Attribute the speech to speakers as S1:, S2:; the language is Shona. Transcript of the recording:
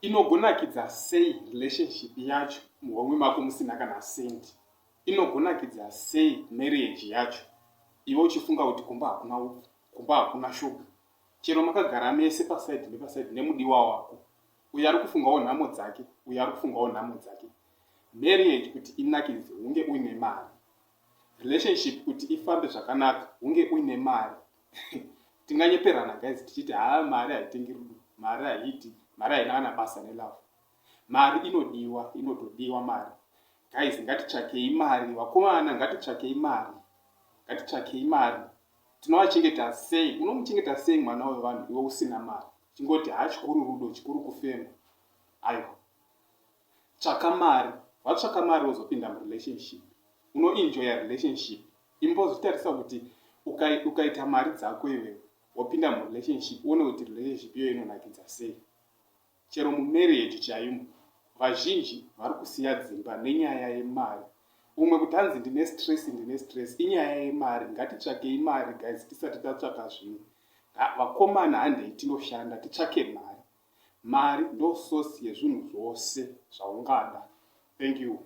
S1: Inogonakidza sei relationship yacho muhomwe mako musina kana sendi? Inogonakidza sei marriage yacho iwe uchifunga kuti kumba hakuna upfu, kumba hakuna shuga? Chero makagara mese paside nepaside nemudiwa wako, uyo ari kufungawo nhamo dzake, uyo ari kufungawo nhamo dzake. Marriage kuti inakidze hunge uine mari. Relationship kuti ifambe zvakanaka hunge uine mari. Tinganyeperana guys tichiti haa mari haitengi rudo, mari haiiti, mari haina kana basa nelove. Mari inodiwa, inotodiwa mari. Guys ngatitsvakei mari, vakomana ngatitsvakei mari. Ngatitsvakei mari. Tinovachengeta sei? Unomuchengeta sei mwana wevanhu iwe usina mari? Chingoti haa chikuru rudo, chikuru kufema. Aiwa. Tsvaka mari. Watsvaka mari wozopinda murelationship. Unoenjoya relationship. Imbozvitarisa kuti ukaita mari dzako iwewe wopinda murelationship uone kuti relationship iyoyo inonakidza sei. Chero mumarriage chaimo vazhinji vari kusiya dzimba nenyaya yemari. Umwe kuti hanzi ndine stress ndine stress inyaya yemari. Ngatitsvakei mari guys tisati tatsvaka zvimwe. Vakomana handei tinoshanda titsvake mari. Mari ndo source yezvinhu zvose zvaungada. Thank you.